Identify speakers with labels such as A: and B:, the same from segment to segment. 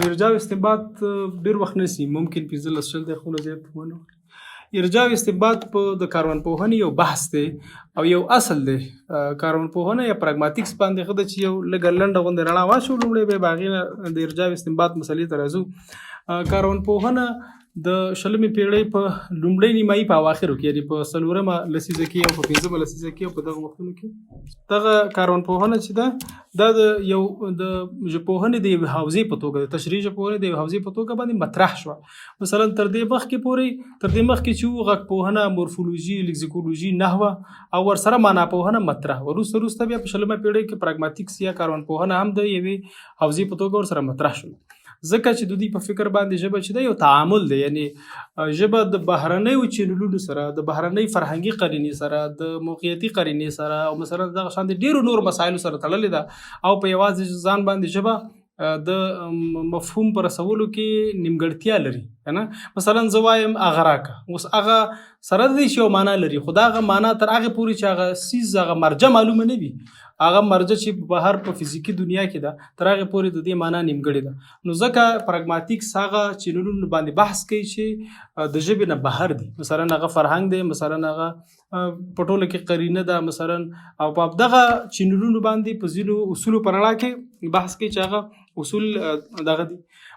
A: ارجاع او استنباط ډیر وخت نسی، ممکن 15 20 دقیقو نه زیات ونه. ارجاع او استنباط په د کاروان پوهنې یو بحث دی او یو اصل دی. کاروان پوهنه یا پراګماتیکس باندې ښه ده چې یو لږه لنډه غوندې رڼا واچو، لومړی بیا به هغې نه د ارجاع او استنباط مسلې ته راځو. کاروان پوهنه د شلمې پیړۍ په لومړۍ نیمایي په اواخرو کې، یعنې په څلورمه لسیزه کې او په پنځمه لسیزه کې او په دغه وختونو کې دغه کاروان پوهنه چې ده، دا د یو د ژبپوهنې د یوې حوزې په توګه، د تشریح ژبپوهنې د یوې حوزې په توګه باندې مطرح شوه. مثلا تر دې مخکې پورې، تر دې مخکې چې وو، غږپوهنه، مورفولوژي، لکزیکولوژي، نحوه او ورسره معنا پوهنه مطرح وه. وروسته وروسته بیا په شلمه پیړۍ کې پراګماتیکس یا کاروان پوهنه هم د یوې حوزې په توګه ورسره مطرح شول، ځکه چې د دوی په فکر باندې ژبه چې ده یو تعامل دی، یعنی ژبه د بهرنیو چینلونو سره، د بهرنۍ فرهنګي قرینې سره، د موقعیتي قرینې سره او مثلا دغه شان د ډیرو نورو مسایلو سره تړلې ده او په یوازې ځان باندې ژبه د مفهوم پر رسولو کې نیمګړتیا لري کنه. مثلا زه وایم هغه راکه، اوس هغه سره د دې چې یو معنا لري، خو دا هغه معنا تر هغې پورې چې هغه څیز، هغه مرجع معلومه نه وي، هغه مرجع چې بهر په فزیکي دنیا کې ده، تر هغې پورې د دې معنا نیمګړې ده. نو ځکه پراګماتیکس هغه چینلونو باندې بحث کوي چې د ژبې نه بهر دي. مثلا هغه فرهنګ دی، مثلا هغه په ټوله کې قرینه ده مثلا، او په دغه چینلونو باندې په ځینو اصولو په رڼا کې بحث کوي چې هغه اصول دغه دي.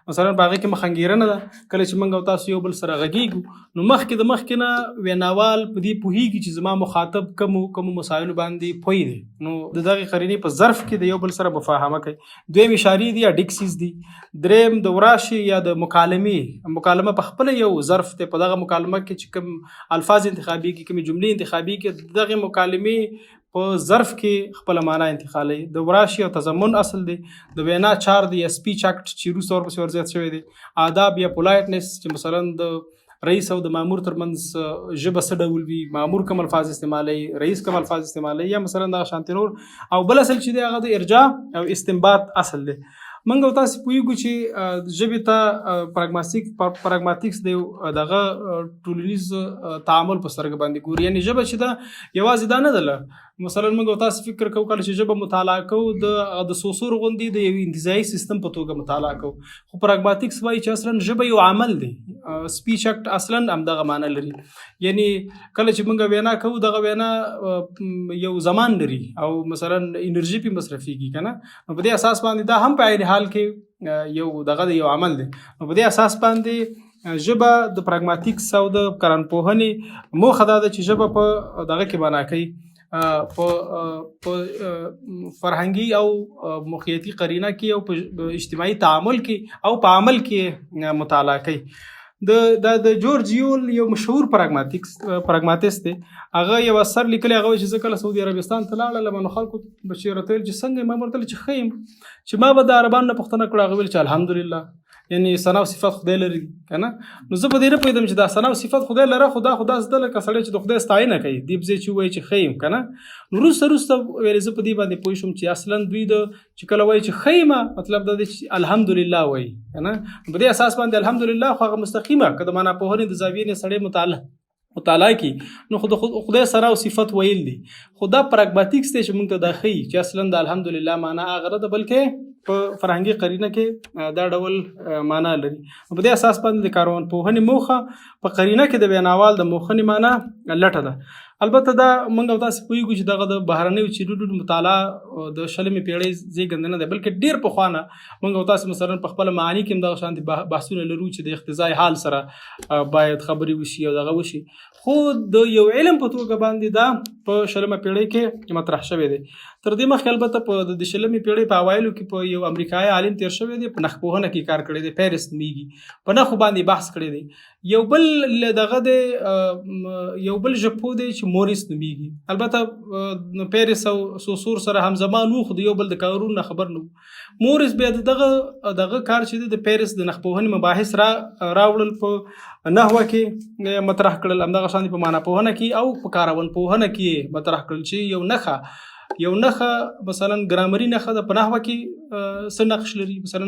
A: مثلا په هغه کې مخنګیرنه ده. کله چې موږ او تاسو یو بل سره غږیږو، نو مخکې د مخکې نه ویناوال په دې پوهیږي چې زما مخاطب کوم کوم مسایلو باندې پوه دی، نو د دغې قرینې په ظرف کې د یو بل سره مفاهمه کوي. دویم اشارې دي یا ډیکسیز دي. دریم د وراشي یا د مکالمې، مکالمه په خپل یو ظرف دی. په دغه مکالمه کې چې کوم الفاظ انتخابیږي، کومې جملې انتخابیږي، دغه مکالمې په ظرف کې خپل معنا انتقالوي. د وراشي او تضمن اصل دی. د وینا چار دی یا speech act چې وروسته ورپسې ورزیات شوی دی. آداب یا politeness چې مثلا د رئیس او د مامور ترمنځ ژبه څه ډول وي، مامور کوم الفاظ استعمالوي، رئیس کوم الفاظ استعمالوي، یا مثلا دغه شانتې نور. او بل اصل چې دی هغه د ارجاع او استنباط اصل دی. موږ او تاسو پوهیږو چې ژبې ته پراګماتیکس د دغه ټولنیز تعامل په سترګه باندې ګوري، یعنی ژبه چې ده یوازې دا نه ده. مثلا موږ او تاسو فکر کوو کله چې ژبه مطالعه کوو، د سوسور غوندې د یو انتزاعي سیستم په توګه مطالعه کوو، خو پراګماتیکس وایي چې اصلا ژبه یو عمل دی. speech act اصلا همدغه معنی لري، یعنی کله چې موږ وینا کوو، دغه وینا یو زمان لري او مثلا انرژي پې مصرفیږي که نه. نو په دې اساس باندې دا هم په عین حال کې یو دغه یو عمل دی. نو په دې اساس باندې ژبه د پراګماتیکس او د کرنپوهنې موخه دا ده چې ژبه په دغه کې معنا کوي، په په فرهنګي او موقعیتي قرینه کې او په اجتماعي تعامل کې او په عمل کې مطالعه کوي. د د جورج یول یو مشهور پراګماتیست دی. هغه یو اثر لیکلی. هغه چې زه کله سعودي عربستان ته لاړم، نو خلکو به چې راته ویل چې څنګه یې، ما ورته ویل چې ښه یم. چې ما به د عربانو نه پوښتنه کړه، هغه ویل چې الحمدلله، یعنی ثنا او صفت خدای لري که نه. نو زه په دې نه پوهېدم چې دا ثنا او صفت خدای لره، خو دا خو داسې ده لکه سړی چې د خدای ستاینه کوي، دې په ځای چې ووایي چې ښه یم که نه. نو وروسته وروسته ویلې زه په دې باندې پوه شوم چې اصلا دوی د چې کله وایي چې ښه یم، مطلب دا دی چې الحمدلله وایي که نه. په دې اساس باندې الحمدلله خو هغه مستقیمه که د معنا پوهنې د زاویې نه سړی مطالعه کی، نو خو د خدای سره او صفت ویل دي. خو دا پراګماتیکس دی چې موږ ته دا ښیي چې اصلا د الحمدلله معنا هغه نه ده، بلکې په فرهنګي قرینه کې دا ډول معنا لري. په دې اساس باندې د کاروان پوهنې موخه په قرینه کې د ویناوال د موخنې معنا لټه ده. البته دا موږ او تاسو پوهیږو چې دغه د بهرنیو چیلونو مطالعه د شلمې پیړۍ زیږنده نه ده، بلکې ډیر پخوانه. موږ او تاسو مثلا په خپل معانی کې دغه شان بحثونه لرو چې د اقتضای حال سره باید خبرې وشي او دغه وشي، خو د یو علم په توګه باندې دا په شلمه پیړۍ کې مطرح شوی دی. تر دې مخکې البته په د شلمې پیړۍ په اوایلو کې په یو امریکایي عالم تیر شوی دی، په نخپوهنه کې کار کړی دی، پیرس نومېږي، په نخو باندې بحث کړی دی. یو بل دغه دی، یو بل ژبپوه دی چې موریس نومېږي. البته پیرس او سوسور سره همزمان وو، خو د یو بل د کارونو نه خبر نه وو. موریس بیا دغه دغه کار چې د پیرس د نخپوهنې مباحث راوړل، په نحوه کې مطرح کړل، همدغه شان په معنا پوهنه کې او په کارون پوهنه کې مطرح کړل چې یو نښه مثلا ګرامري نښه ده، په نحوه کې څه نقش لري، مثلا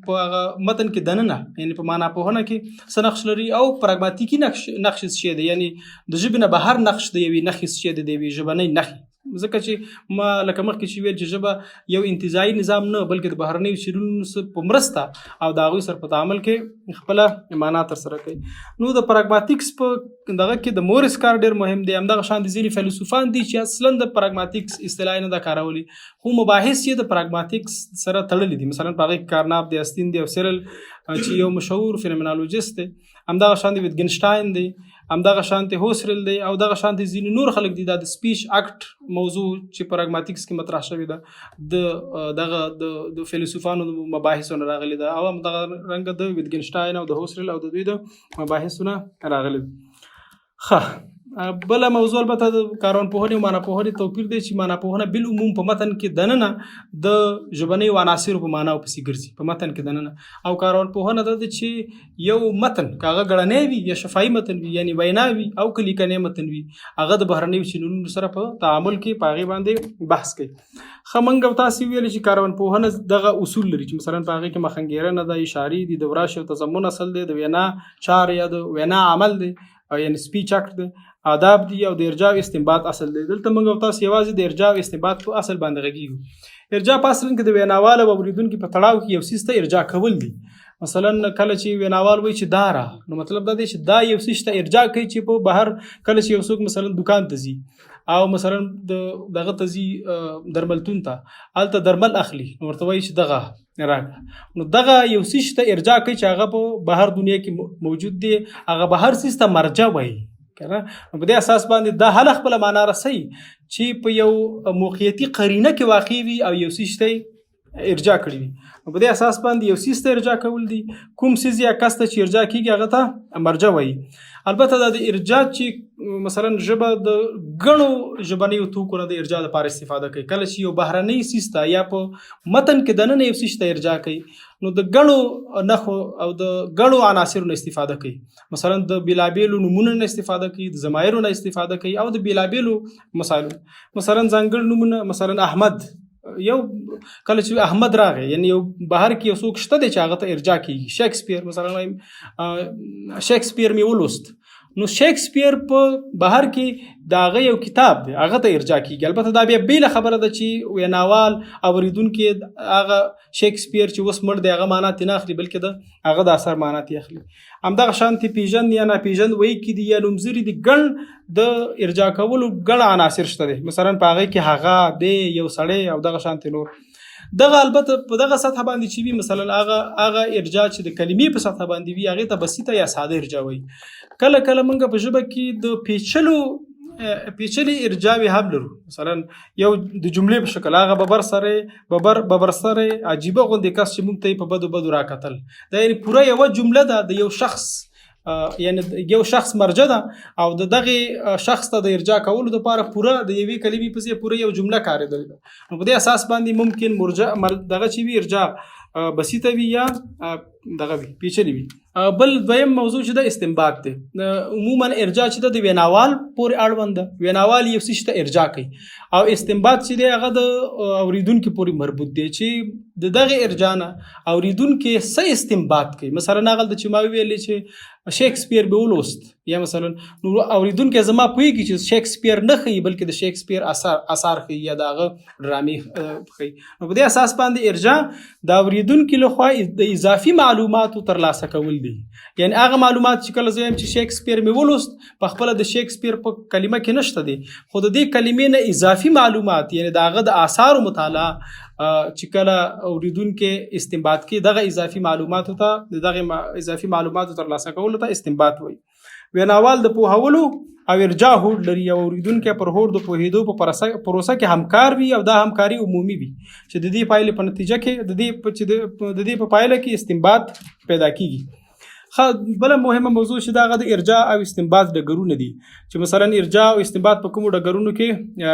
A: په هغه متن کې دننه، یعنی په معنا پوهنه کې څه نقش لري، او پراګماتیکي نقش څه دی، یعنی د ژبې نه بهر نقش د یوې نښې څه دی، د یوې ژبنۍ نښې. ځکه چې ما لکه مخکې چې ویل چې ژبه یو انتزاعي نظام نه، بلکې د بهرنیو څیزونو سره په مرسته او د هغوی سره په تعامل کې خپله معنا ترسره کوي. نو د پراګماتیکس په دغه کې د مورس کار ډېر مهم دی. همدغه شان د ځینې فیلسوفان دي چې اصلا د پراګماتیکس اصطلاح نه ده کارولې، خو مباحث یې د پراګماتیکس سره تړلي دي. مثلا په هغې کې کارناپ دی، استین دی او سیرل چې یو مشهور فینومنالوجست دی، همدغه شان دی ویتګنشټاین دی، همدغه شان ته هوسرل دی او دغه شان ته ځینې نور خلک دي. دا د سپیچ اکټ موضوع چې پراګماتیکس کې مطرح شوې ده، د دغه د فیلسوفانو د مباحثو نه راغلې ده، او همدغه رنګه د ویتګنشټاین او د هوسرل او د دوی د مباحثو نه راغلې ده. ښه، بله موضوع البته د کاروان پوهنې او معنا پوهنې توپیر دی چې معنا پوهنه بالعموم په متن کې دننه د ژبنیو عناصرو په معناو پسې ګرځي په متن کې دننه، او کاروان پوهنه دا ده چې یو متن که هغه ګړنی وي یا شفاهي متن وي، یعنی وینا وي او که لیکنی متن وي، هغه د بهرنیو چینلونو سره په تعامل کې په هغې باندې بحث کوي. ښه، موږ او تاسې ویل چې کاروان پوهنه دغه اصول لري چې مثلا په هغې کې مخنګېرنه ده، اشارې دي، د وراشې او تضمن اصل دی، د وینا چار یا د وینا عمل دی، او یعنی سپیچ اکټ دی، آداب دي، او د ارجاع او استنباط اصل دی. دلته موږ او تاسو یوازې د ارجاع او استنباط په اصل باندې غږیږو. ارجاع په اصل کې د ویناوال او اوریدونکي په تړاو کې یو څیز ته ارجاع کول دي. مثلا کله چې ویناوال وایي چې دا را، نو مطلب دا دی چې دا یو څیز ته ارجاع کوي چې په بهر کله چې یو څوک مثلا دکان ته ځي او مثلا د دغه ته ځي درملتون ته، هلته درمل اخلي، نو ورته وایي چې دغه راکړه، نو دغه یو څیز ته ارجاع کوي چې هغه په بهر دنیا کې موجود دی، هغه بهر څیز ته مرجع وایي که نه. نو په دې اساس باندې دا هله خپله معنا رسوي چې په یو موقعیتي قرینه کې واقع وي او یو څیز ته ارجاع کړی وي. نو په دې اساس باندې یو څیز ته ارجاع کول دي، کوم څیز یا کس ته چې ارجاع کیږي هغه ته مرجع وایي. البته دا د ارجاع چې مثلا ژبه د ګڼو ژبنیو توکو نه د ارجاع لپاره استفاده کوي، کله چې یو بهرنی څیز ته یا په متن کې دننه یو څیز ته ارجاع کوي، نو د ګڼو نښو او د ګڼو عناصرو نه استفاده کوي. مثلا د بېلابېلو نومونو نه استفاده کوي، د ضمایرو نه استفاده کوي، او د بېلابېلو مسایلو، مثلا ځانګړي نومونه، مثلا احمد، یو کله چې احمد راغی یعنی یو بهر کې یو څوک شته دی چې هغه ته ارجاع کیږي. شکسپیر مثلا وایم، شکسپیر مې ولوست، نو شکسپیر په بهر کې د هغه یو کتاب دی، هغه ته ارجاع کیږي. البته دا بیا بېله خبره ده چې ویناوال اورېدونکي هغه شکسپیر چې اوس مړ دی هغه معنا ترې نه اخلي، بلکې د هغه د اثر معنا ترې اخلي. همدغه شان ترې پېژند یا ناپېژند ویکي دي یا نومځري دي، ګڼ د ارجاع کولو ګڼ عناصر شته دی. مثلا په هغې کې هغه دی، یو سړی او دغه شان ترې نور. دغه البته په دغه سطح باندې چې وي، مثلا هغه ارجاع چې د کلمې په سطح باندې وي هغې ته بسیطه یا ساده ارجاع وایي. کله کله موږ په ژبه کې د پیچلې ارجاوې هم لرو. مثلا یو د جملې په شکل هغه ببر سره ببر سره عجیبه غوندې کس چې موږ ته یې په بدو بدو راکتل، دا یعنی پوره یوه جمله ده د یو شخص، یعنی یو شخص مرجع ده او د دغه شخص ته د ارجاع کولو لپاره پوره د یوې کلمې په ځای پوره یو جمله کارېدلې ده. نو په دې اساس باندې ممکن مرجع دغه چې وي ارجاع بسیطه وي یا دغه وي پیچلې وي. بل دویم موضوع چې ده استنباط دی. عموما ارجاع چې ده د ویناوال پورې اړوند ده، ویناوال یو څه ته ارجاع کوي، او استنباط چې دی هغه د اوریدونکي پورې مربوط دی چې د دغه ارجاع نه اوریدونکي څه استنباط کوي. مثلا هغه چې ما ویلې چې شکسپیر به ولوست، یا مثلا نو اوریدونکی زما پوهېږي چې شکسپیر نه ښيي بلکې د شکسپیر اثار ښيي یا د هغه ډرامې ښيي. نو په دې اساس باندې ارجاع د اوریدونکي لخوا د اضافي معلوماتو ترلاسه کول دي. یعنی هغه معلومات چې کله زه وایم چې شکسپیر مې ولوست، په خپله د شکسپیر په کلمه کې نشته دی، خو د دې کلمې نه اضافي معلومات یعنی د هغه د آثارو مطالعه چې کله اوریدونکی استنباط کوي، دغه اضافي معلوماتو ته د دغه اضافي معلوماتو ترلاسه کولو ته استنباط وایي. ویناوال د پوهولو او ارجاع هوډ لري او اوریدونکی پر هوډ د پوهېدو په پروسه کې همکار وي، او دا همکاري عمومي وي چې د دې پایلې په نتیجه کې د دې په چې د دې په پایله کې استنباط پیدا کیږي. بله مهمه موضوع چې دغه د ارجاع او استنباط ډګرونه دي چې مثلا ارجاع او استنباط په کومو ډګرونو کې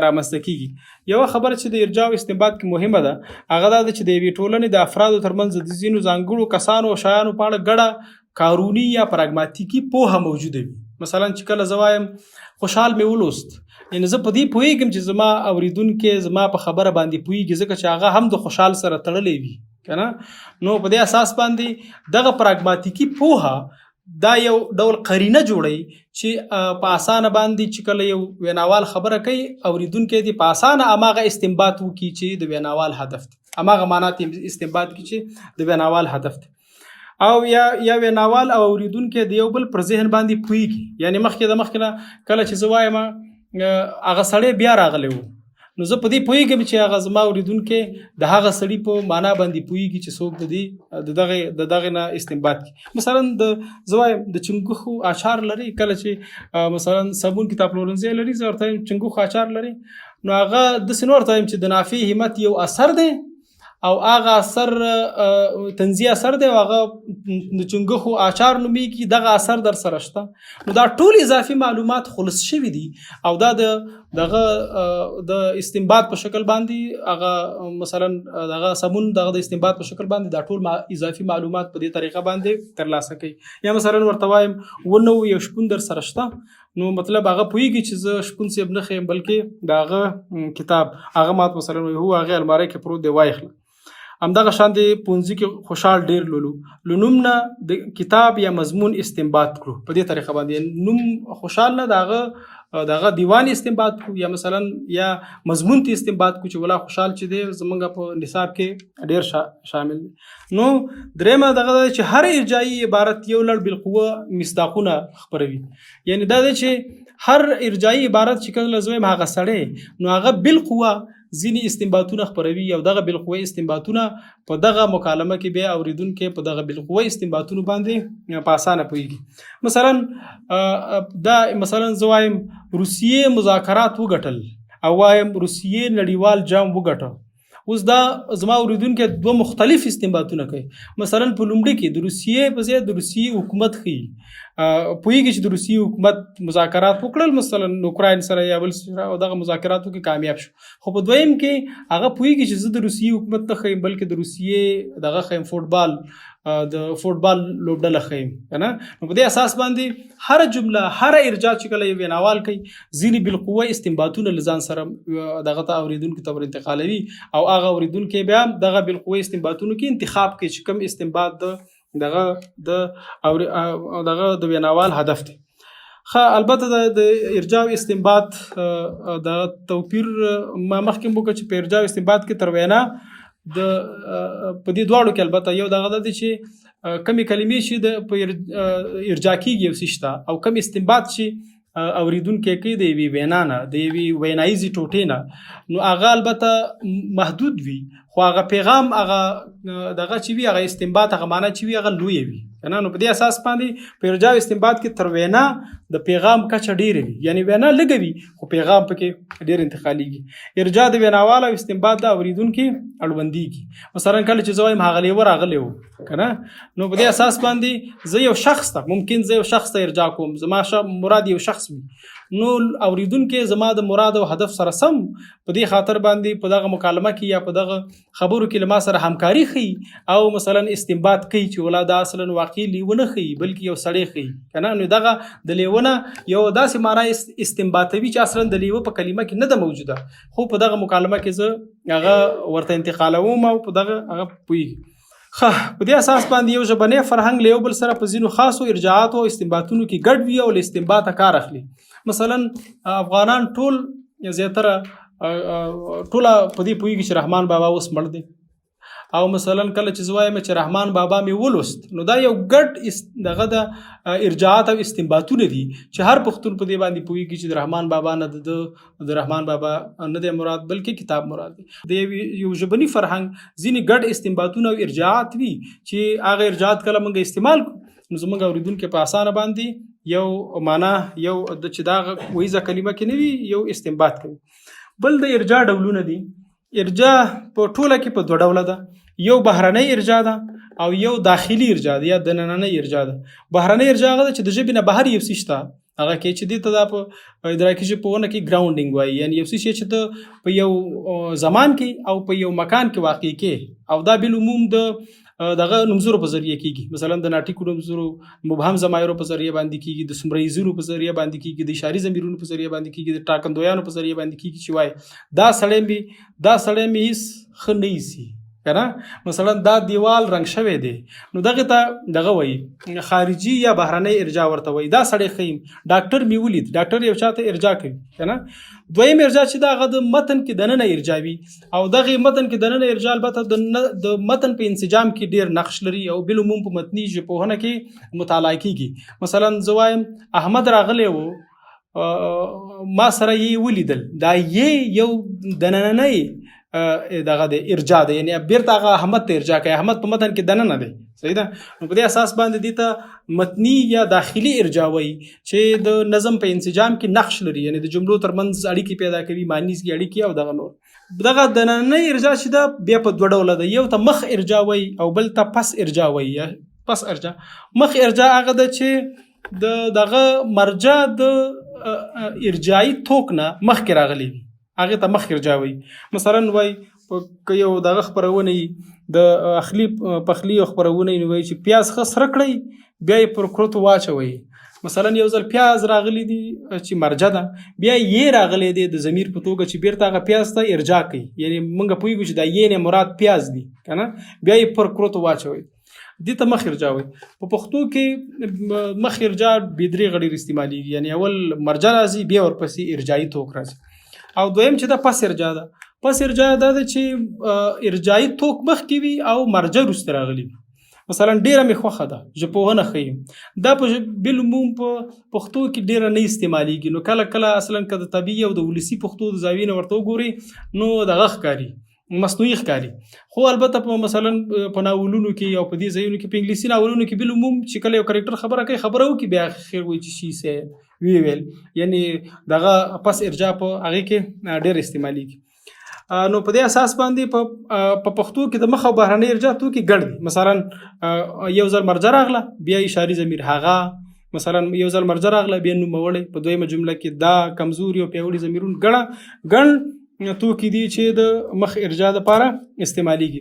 A: رامنځته کیږي. یوه خبره چې د ارجاع او استنباط کې مهمه ده هغه دا ده چې د یوې ټولنې د افرادو ترمنځ د ځینو ځانګړو کسانو او شیانو په اړه ګډه کاروني یا پراګماتیکي پوهه موجوده وي. مثلا چې کله زه وایم خوشحال مې ولوست، یعنی زه په دې پوهېږم چې زما اوریدونکی زما په خبره باندې پوهېږي، ځکه چې هغه هم د خوشحال سره تړلی وي که نه. نو په دې اساس باندې دغه پراګماتیکي پوهه دا یو ډول قرینه جوړوي چې په اسانه باندې چې کله یو ویناوال خبره کوي، اوریدونکی دی په اسانه هماغه استنباط وکړي چې د ویناوال هدف دی، هماغه معنا ته استنباط کړي چې د ویناوال هدف دی. او یا ویناوال او اوریدونکی د یو بل پر ذهن باندې پوهیږي. یعنی مخکې د مخکې نه کله چې زه وایم هغه سړی بیا راغلی و، نو زه په دې پوهیږم چې هغه زما اوریدونکی د هغه سړي په معنا باندې پوهیږي چې څوک د دې د دغه نه استنباط کوي. مثلا د زه وایم د چنګوښو اچار لري، کله چې مثلا سمون کتاب پلورنځی لري، زه ورته وایم چنګوښو اچار لري، نو هغه داسې نه ورته وایم چې د نافع همت یو اثر دی او هغه اثر تنزیه اثر دی او هغه د چنګښو آچار نومېږي، دغه اثر در سره شته. نو دا ټول اضافي معلومات خلص شوي دي او دا د دغه د استنباط په شکل باندې هغه مثلا دغه سمون دغه د استنباط په شکل باندې دا ټول اضافي معلومات په دې طریقه باندې ترلاسه کوي. یا مثلا ورته وایم ونه یو شپون در سره شته، نو مطلب هغه پوهیږي چې زه شپون صاحب نه ښیم، بلکې د هغه کتاب هغه مات مثلا وایي هو هغې المارۍ کې پروت دی وایخله. همدغه شان دی پوهنځي کې خوشحال ډېر لولو، له نوم نه د کتاب یا مضمون استنباط کړو په دې طریقه باندې، نوم خوشحال نه د هغه دغه دیوان استنباط کړو، یا مثلا یا مضمون ته استنباط کړو چې ولا خوشحال چې دی زمونږ په نصاب کې ډېر شامل دی. نو درېیمه دغه ده چې هر ارجاعي عبارت یو لړ بالقوه مصداقونه خپروي. یعنی دا دی چې هر ارجاعي عبارت چې کله زه وایم هغه سړی، نو هغه بالقوه ځینې استنباطونه خپروي او دغه بالقوه استنباطونه په دغه مکالمه کې بیا اوریدونکی په دغه بالقوه استنباطونو باندې په اسانه پوهیږي. مثلا دا مثلا زه وایم روسیې مذاکرات وګټل او وایم روسیې نړیوال جام وګټه. اوس دا زما اوریدونکی دوه مختلف استنباطونه کوي. مثلا په لومړي کې د روسیې په ځای د روسیې حکومت ښیي، پوهیږي چې د روسیې حکومت مذاکرات وکړل مثلا اوکراین سره یا بل سره او دغه مذاکراتو کې کامیاب شو. خو په دویم کې هغه پوهیږي چې زه د روسیې حکومت نه ښیم، بلکې د روسیې دغه ښیم، فوټبال د فوټبال لوبډله ښیم که نه. نو په دې اساس باندې هره جمله هره ارجاع چې کله یو ویناوال کوي ځینې بالقوه استنباطونه له ځان سره دغه ته اورېدونکي ته ور انتقالوي او هغه اورېدونکی بیا دغه بالقوه استنباطونو کې انتخاب کوي چې کوم استنباط د دغه د دغه د ویناوال هدف دی. ښه، البته د ارجاع او استنباط د توپیر ما مخکې هم وکړ چې په ارجاع او استنباط کې تر وینا د په دې دواړو کې البته یو دغه دی چې کمې کلمې چې د په ارجاع کېږي یو څه شته او کم استنباط چې اوریدونکی کوي د یوې وینا نه، د یوې ویناییزې ټوټې نه، نو هغه البته محدود وي، خو هغه پیغام هغه دغه چې وي هغه استنباط هغه معنا چې وي هغه لویه وي که نه. نو په دې اساس باندې په ارجاع استنباط کې تر وینا د پیغام کچه ډېره وي، یعنی وینا لږه وي خو پیغام پکې ډېر انتقالېږي. ارجاع د ویناوال او استنباط د اورېدونکي اړوندېږي. مثلا کله چې زه وایم هغه لیوه راغلی و که نه، نو په دې اساس باندې زه یو شخص ته ممکن زه یو شخص ته ارجاع کوم، زما مراد یو شخص وي، نو اورېدونکی زما د مراد او هدف سره سم په دې خاطر باندې په دغه مکالمه کې یا په دغه خبرو کې له ما سره همکاري ښیي او مثلا استنباط کوي چې ولا دا اصلا واقعي لیوه نه ښیي بلکې یو سړی ښیي که نه. نو دغه د لیوه نه یو داسې معنا استنباطوي چې اصلا د لیوه په کلمه کې نه ده موجوده، خو په دغه مکالمه کې زه هغه ورته انتقالوم او په دغه هغه پوهېږي. ښه، په دې اساس باندې یو ژبنی فرهنګ له یو بل سره په ځینو خاصو ارجاعاتو او استنباطونو کې ګډ وي او له استنباطه کار اخلي. مثلا افغانان ټول زیاتره ټوله په دې پوهېږي چې رحمان بابا اوس مړ دی، او مثلا کله چې زه وایم چې رحمان بابا مې ولوست، نو دا یو ګډ دغه د ارجاعات او استنباطونه دي چې هر پښتون په دې باندې پوهېږي چې د رحمان بابا نه د رحمان بابا نه دی مراد بلکې کتاب مراد دی. د یو ژبني فرهنګ ځینې ګډ استنباطونه او ارجاعات وي چې هغه ارجاعات کله موږ استعمال کړو نو زموږ اورېدونکي په اسانه باندې یو معنا یو د چې دا ویزه کلمه کې نه وي یو استنباط کوي. بل د ارجاع ډولونه دي. ارجاع په ټوله کې په دوه ډوله ده، یو بهرنۍ ارجاع ده او یو داخلي ارجاع ده یا دنننۍ ارجاع ده. بهرنۍ ارجاع هغه ده چې د ژبې نه بهر یو څه شته، هغه کې چې دې ته دا په ادراکي ژبپوهنه کې ګراونډینګ وایي، یعنی یو څه شی چې ته په یو زمان کې او په یو مکان کې واقع کې، او دا بالعموم د دغه نومځرو په ذریعه کیږي. مثلا د ناټیکو نومځرو، مبهم ضمایرو په ذریعه باندې کیږي، د څومره په ذریعه باندې کیږي، د اشاري ضمیرونو په ذریعه باندې کیږي، د ټاکندویانو په ذریعه باندې کیږي چې وایي دا سړی مې هیڅ ښه نه ایسي. کنه. مثلا دا دیوال رنگ شوی دی، نو دغه ته دغه وایي، خارجي یا بهرنۍ ارجاع ورته وایي. دا سړی ښیم، ډاکټر می ولید، ډاکټر یو چاته ارجاع کوي کنه. دویم ارجاع چې دا هغه د متن کې دننه ارجاع وي، او دغه متن کې دننه ارجاع البته د متن په انسجام کې ډیر نقش لري او بالعموم په متني ژبپوهنه کې مطالعه کیږي. مثلا زه وایم احمد راغلی وو، ما سره یې ولیدل، دا یې یو دنننۍ دغه د ارجاع ده، یعنی بیرته هغه احمد ته ارجاع کوي، احمد په متن کې دننه دی، صحیح ده. نو په دې اساس باندې دې ته متني یا داخلي ارجاع وایي چې د نظم په انسجام کې نقش لري، یعنی د جملو ترمنځ اړیکې پیدا کوي، معنیز اړیکې او دغه نور. دغه دننۍ ارجاع چې ده بیا په دوه ډوله ده، یو ته مخ ارجاع وایي او بل ته پس ارجاع وایي. پس ارجاع، مخ ارجاع هغه ده چې د دغه مرجع د ارجاعي توک نه مخکې راغلی وي، هغه ته مخ ارجاع وایي. مثلا وایي که یو دغه خپرونه وي د اخلي پخلي یو خپرونه وي، وایي چې پیاز ښه سره کړئ بیا یې پر کروتو واچوئ. مثلا یو ځل پیاز راغلی دی چې مرجع ده، بیا یې راغلی دی د ضمیر په توګه چې بیرته هغه پیاز ته ارجاع کوي، یعنی موږ پوهیږو چې دا یې نه مراد پیاز دی که نه، بیا یې پر کروتو واچوئ، دې ته مخ ارجاع وایي. په پښتو کې مخ ارجاع بې درې غړي استعمالیږي، یعنی اول مرجع راځي بیا ورپسې ارجاعي توک راځي. او دویم چې ده پس ارجاع ده، پس ارجاع دا ده چې ارجاعي توک مخکې وي او مرجع وروسته راغلي وي. مثلا ډیره مې خوښه ده ژبپوهنه ښیم، دا په بالعموم په پښتو کې ډیره نه استعمالیږي، نو کله کله اصلا که د طبیعي او د ولسي پښتو د زاویې نه ورته وګوري نو دغه ښکاري، مصنوعي ښکاري. خو البته په مثلا په ناولونو کې او په دې ځایونو کې، په انګلیسي ناولونو کې بالعموم چې کله یو کرکټر خبره کوي، خبره وکړي بیا اخر وایي چې شي سه وی ویل، یعنی دغه پس ارجاع په هغې کې ډېر استعمالیږي. نو په دې اساس باندې په پښتو کې د مخ او بهرنۍ ارجاع توکي ګڼ دي. مثلا یو ځل مرجع راغله بیا اشاري ضمیر هغه، مثلا یو ځل مرجع راغله بیا نوموړی، په دویمه جمله کې دا کمزوري او پیاوړي ضمیرونه ګڼ توکي دي چې د مخ ارجاع لپاره استعمالیږي.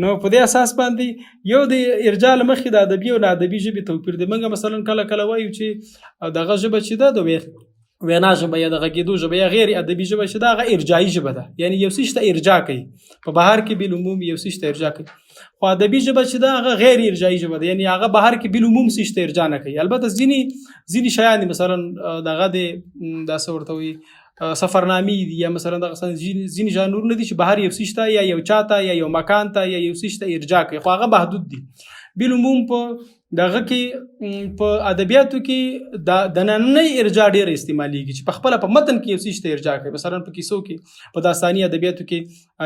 A: نو په دې اساس باندې یو د ارجاع له مخې د ادبي او ناادبي ژبې توپیر دی. موږ مثلا کله کله وایو چې دغه ژبه چې ده د وینا ژبه یا د غږېدو ژبه یا غیر ادبي ژبه چې ده هغه ارجاعي ژبه ده، یعنی یو څه ته ارجاع کوي، په بهر کې بالعموم یو څه ته ارجاع کوي. خو ادبي ژبه چې ده هغه غیر ارجاعي ژبه ده، یعنی هغه بهر کې بالعموم څه ته ارجاع نه کوي. البته ځینې شیان دي، مثلا دغه دی دا څه ورته وایي سفرنامې دي، یا مثلا دغه ځینې ژانرونه دي چې بهر یو څه ته یا یو چا ته یا یو مکان ته یا یو څه ته ارجاع کوي، خو هغه محدود دي. بالعموم په دغه کې په ادبیاتو کې د نننۍ ارجاع ډېره استعمالیږي چې په خپله په متن کې یو څه ته ارجاع کوي. مثلا په کیسو کې په داستاني ادبیاتو کې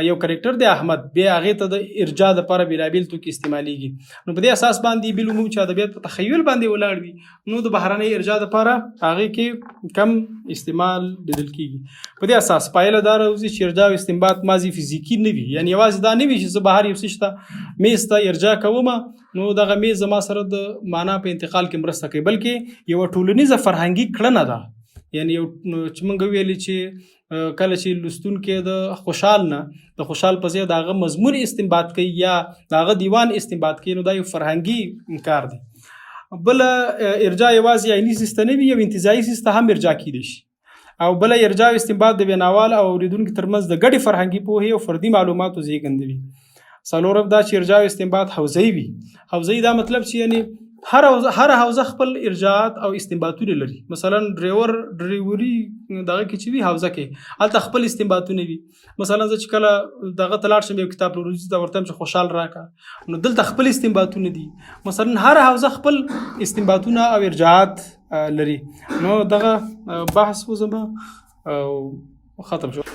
A: یو کرکټر دی احمد، بیا هغې ته د ارجاع دپاره بېلابېل توکي استعمالیږي. نو په دې اساس باندې بالعموم چې ادبیات په تخیل باندې ولاړ وي نو د بهرنۍ ارجاع دپاره هغې کې کم استعمال لیدل کیږي. په دې اساس پایله دا راوځي چې ارجاع او استنباط ماضي فزیکي نه وي، یعنی یوازې دا نه وي چې زه بهر یو څه ته میز ته ارجاع کوم نو دغه میز زما سره د معنا په انتقال کې مرسته کوي، بلکې یوه ټولنیزه فرهنګي کړنه ده. یعنی یو چې موږ ویلي چې کله چې لوستونکی د خوشحال نه د خوشحال په ځای د هغه مضمون استنباط کوي یا د هغه دیوان استنباط کوي نو دا یو فرهنګي کار دی. بله ارجاع یوازې عیني څیز ته نه وي، یو انتزاعي څیز ته هم ارجاع کیدی شي. او بله ارجاع او استنباط د ویناوال او اورېدونکي ترمنځ د ګډې فرهنګي پوهې او فردي معلوماتو زېږنده وي. څلورم دا چې ارجاع او استنباط حوزوي وي. حوزوي دا مطلب چې یعنی هر حوزه خپل ارجاعات او استنباطونه لري. مثلا ډریوري دغه کې چې وي حوزه کې هلته خپل استنباطونه وي. مثلا زه چې کله دغه ته لاړ شم یو کتاب پلورنځي ته ورته وایم چې خوشحال راکړه، نو دلته خپل استنباطونه دي. مثلا هر حوزه خپل استنباطونه او ارجاعات لري. نو دغه بحث و زما او ختم شو.